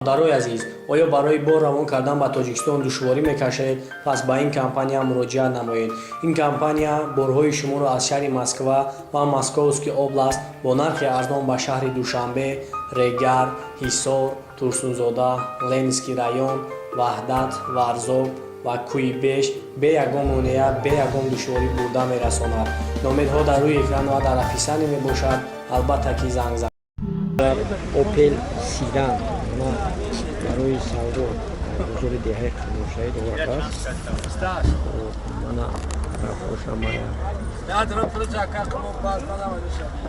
Бародарои азиз, оё барои бор равон кардан ба Тоҷикистон душворӣ мекашед? Пас ба ин компания муроҷиат намоед. Ин компания борҳои шуморо аз шаҳри Москва ва Московский область бо нархи арзон ба шаҳри Душанбе, Регар, Ҳисор, Турсунзода, Ленинский район, Ваҳдат, Варзоб ва Кӯйбеш бе ягон монеа, бе ягон душворӣ бурда мерасонад. Номерҳо дар рӯи экран ва дар описание мебошад. Албатта ки занг зад. Опел Седан ма барои савдо бозори деҳаи Қурбоншаҳид овардааст. Мана рафошамая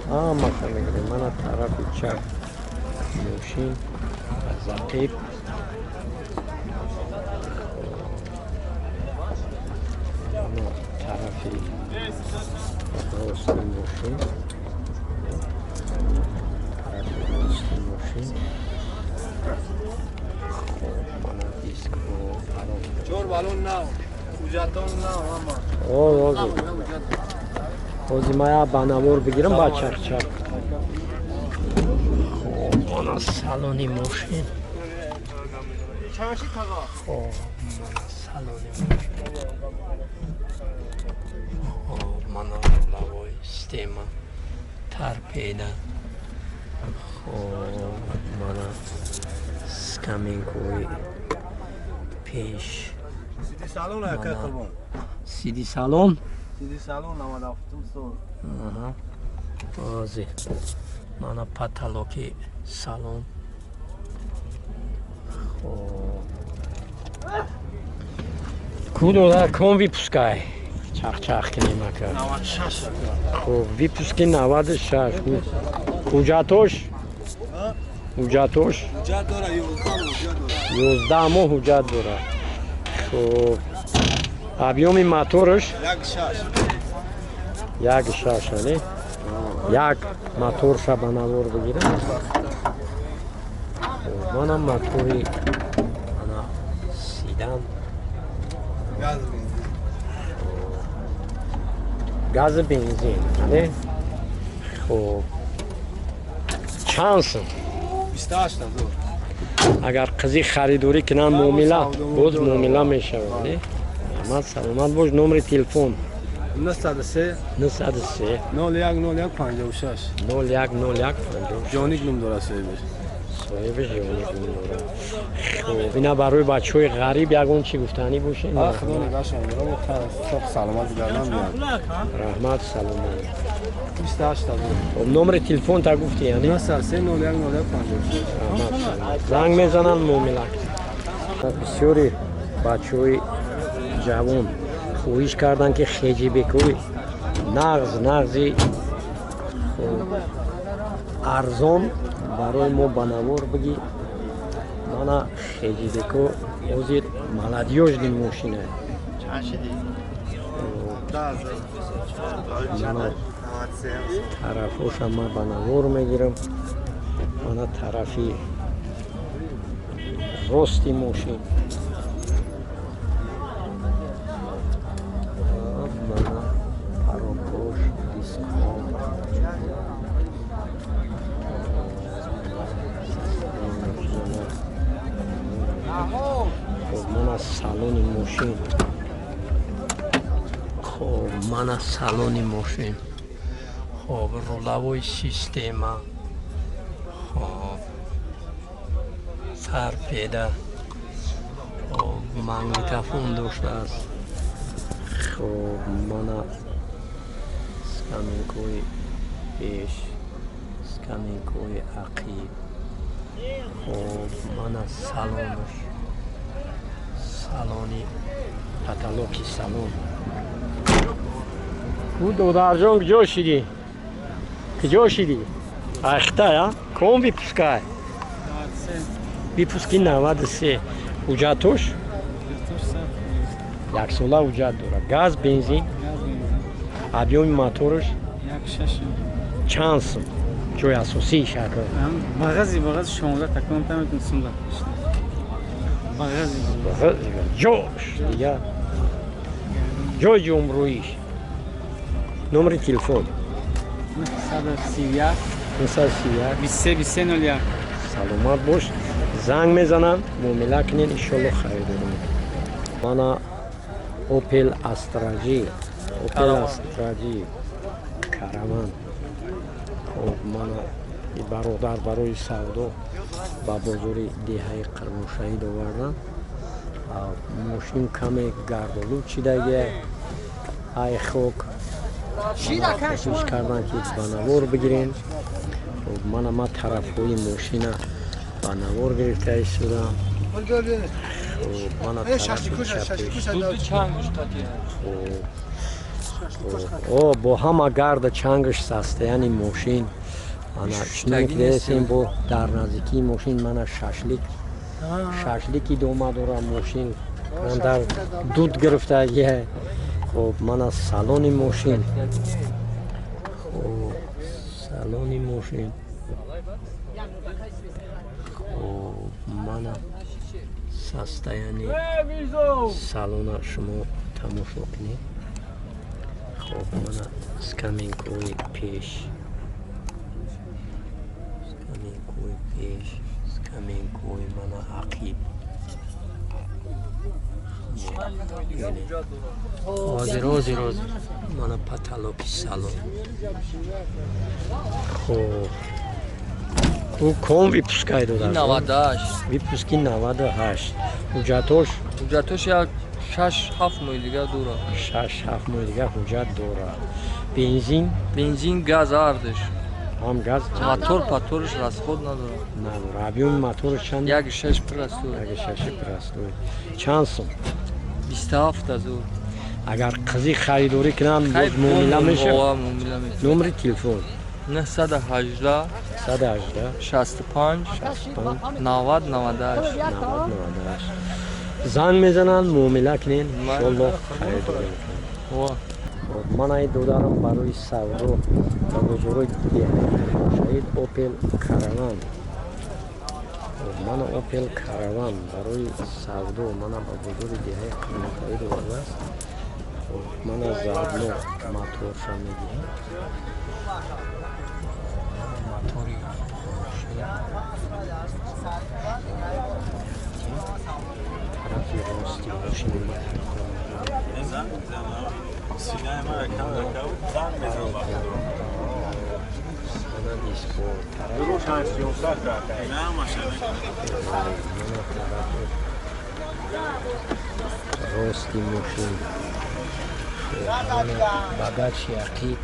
ҳамаша мегирем. Мана тарафи чап мошин аз ақиб. Мана тарафи рости мошин, тарафи рости мошин. Хоб, мана дискҳо. Чор балон нав, ҳуҷҷатон нав ҳама. Ҳозир, ҳозир ма я ба навор бигирам, ба чахчах. Хоб, мана салони мошин. Хоб, мана салони мошин. Хоб, мана рулевой система, торпеда. Хоб, мана скамейкаҳои пеш. Сиди салон, ака Қурбон. Сиди салон. Сиди салон 97 сол. Ҳозир, мана потолоки салон. Хоб, ку додар, кон выпускай, чахчах кунем, ака. 96, ака. Хуб, выпуски 96. Ҳуҷҷатош, ҳуҷҷатош? Ҳуҷҷат дора, 11 ҳуҷҷат дора. 11 моҳ ҳуҷҷат дора. Хуб, объёми мотораш? 1.6. 1.6, ане як моторша ба навор бигирам. Хуб, манам мотори, ана седан. Газ, бензин. Гази, бензин, ане. Хуб, чанд сум? 28 ҳазор. Агар қизи харидорӣ кунанд, муомила боз муомила мешавад, не? Раҳмат, саломат бош. Номери телефон? 903. 903. 01 01 56. 01 01 56. Ҷоник ном дора соҳибаш. Соҳибаш Ҷоник ном дора. Хуб, ина барои бачаҳои ғариб ягон чӣ гуфтанӣ бошед? А, худо нигоҳшон дора, соқ саломат гардан биёд. Раҳмат, саломат. 28 ҳазор. Хуб, номери телефон та гуфтӣ, яъне? 903 01 01 56. Раҳмат, саломат. Занг мезананд, муомила. Бисёри бачаҳои ҷавон хоҳиш карданд, ки хэтчбекҳои нағз, нағзи, хуб, арзон барои мо ба навор бигӣ. Мана хэтчбеко, ҳозир молодёжный мошина. Мана тарафоша ма ба навор мегирам. Мана тарафи рости мошин, мана парокош, дискҳо. Хоб, мана салони мошин. Хоб, мана салони мошин. Хоб, рулевой система. Хоб, торпеда. Хоб, магнитофон доштааст. Хоб, мана скамейкаҳои пеш, скамейкаҳои ақиб. Хоб, мана салонаш, салони, потолоки салон. Ку, додарҷон, куҷо шидӣ, куҷо шидӣ? Ахта кон выпускай? Выпуски 93. Ҳуҷҷатош яксола ҳуҷҷат дорад. Газ, бензин. Объёми мотораш чанд сум? Ҷои асосии шакл. Бағази 16 такон там сумда. Бағази. Ҷош дига, ҷои ҷумрӯиш. Номери телефон? 931. 931. 23 23 01. Саломат бош. Занг мезананд, муомила кунед, иншолло харидорӣ мекунед. Мана Opel Astra J, Opel Astra J Caravan. Хоб, мана бародар барои савдо ба бозори деҳаи Қирмоншаҳид оварданд. Мошин каме гардолуд шидагия, ай хок. Кӯшиш карданд, ки ба навор бигирем. Хоб, мана ма тарафҳои мошина ба навор гирифта истодам. Хоб, мана тарафи чапеш. О, бо ҳама гарда чангаш состояние мошин. Ана чунон ки дидесем, бо дар наздикии мошин мана шашлик, шашлик идома дорад. Мошин дар дуд гирифтагия. Хоб, мана салони мошин. Хоб, салони мошин. Хоб, мана состояние салона шумо тамошо кунед. Хоб, мана скамейкаҳои пеш, скамейкаҳои пеш, скамейкаҳои мана ақиб. Ҳозир, ҳозир, ҳозир. Мана потолоки салон. Хоб, ӯ ком выпускай дода? 98. Выпуски 98. Ҳуҷҷатош? Ҳуҷҷатош як 6-7 моҳи дигар дорад. 6-7 моҳи дигар ҳуҷҷат дорад. Бензин? Бензин, газ ҳардаш. Ҳам газ. Мотор паторш расход надорад. Надорад. Объёми моторш чанд? 1,6 простой. 1,6 простой. Чанд сум? 27 000. Агар қизӣ харидорӣ кунанд, боз муомила мешавад? Номери телефон? 918 118 65 65 90 98. 90 98. Занг мезананд, муомила кунед, иншолло харидорӣ мекунанд. Ман ай додарам барои савдо ба бозорҳои деҳаи Opel Caravan. Мана Opel Caravan барои савдо мана ба бозори деҳаи Қирмоншаҳид овардааст. Мана заодно моторша мегирем. Мотори мошин, тарафи рости мошин. Мана диско тарафи, мана тарафи рости мошин, багажи ақиб.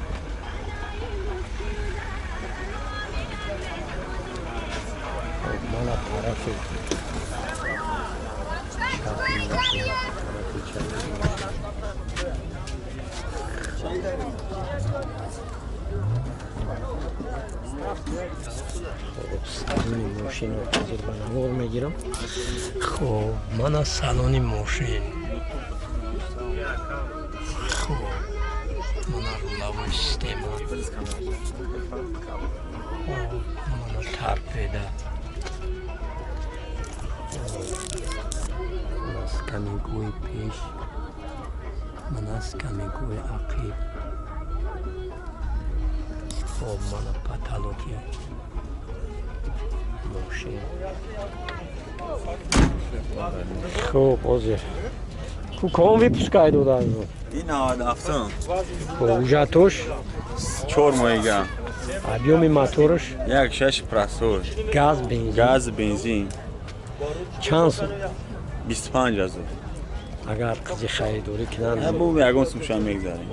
Мана тарафи чапи мошин, тарафи чапи мошин. Хоб, салони мошинро ҳозир ба навор мегирам. Хоб, мана салони мошин. Хоб, мана рулевой система. Хоб, мана торпеда. Мана скамейкаҳои пеш, мана скамейкаҳои ақиб. Хоб, мана потолоки мошин. Хоб, ҳозир ком выпускай дода? Ин 97. Ҳуҷҷатош? 4 моҳига. Объёми мотораш? 1,6 простой. Газ, бензин? Газ, бензин. Чанд сум? 25 000. Агар қизи харидорӣ кунанд? Бу ягон сумша мегзарем.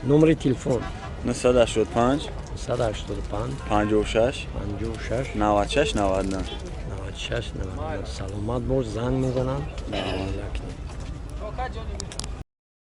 Номери телефон? 985 185 56 56 96 99. 96 99. Саломат бош, занг мезанам, муомила кунед.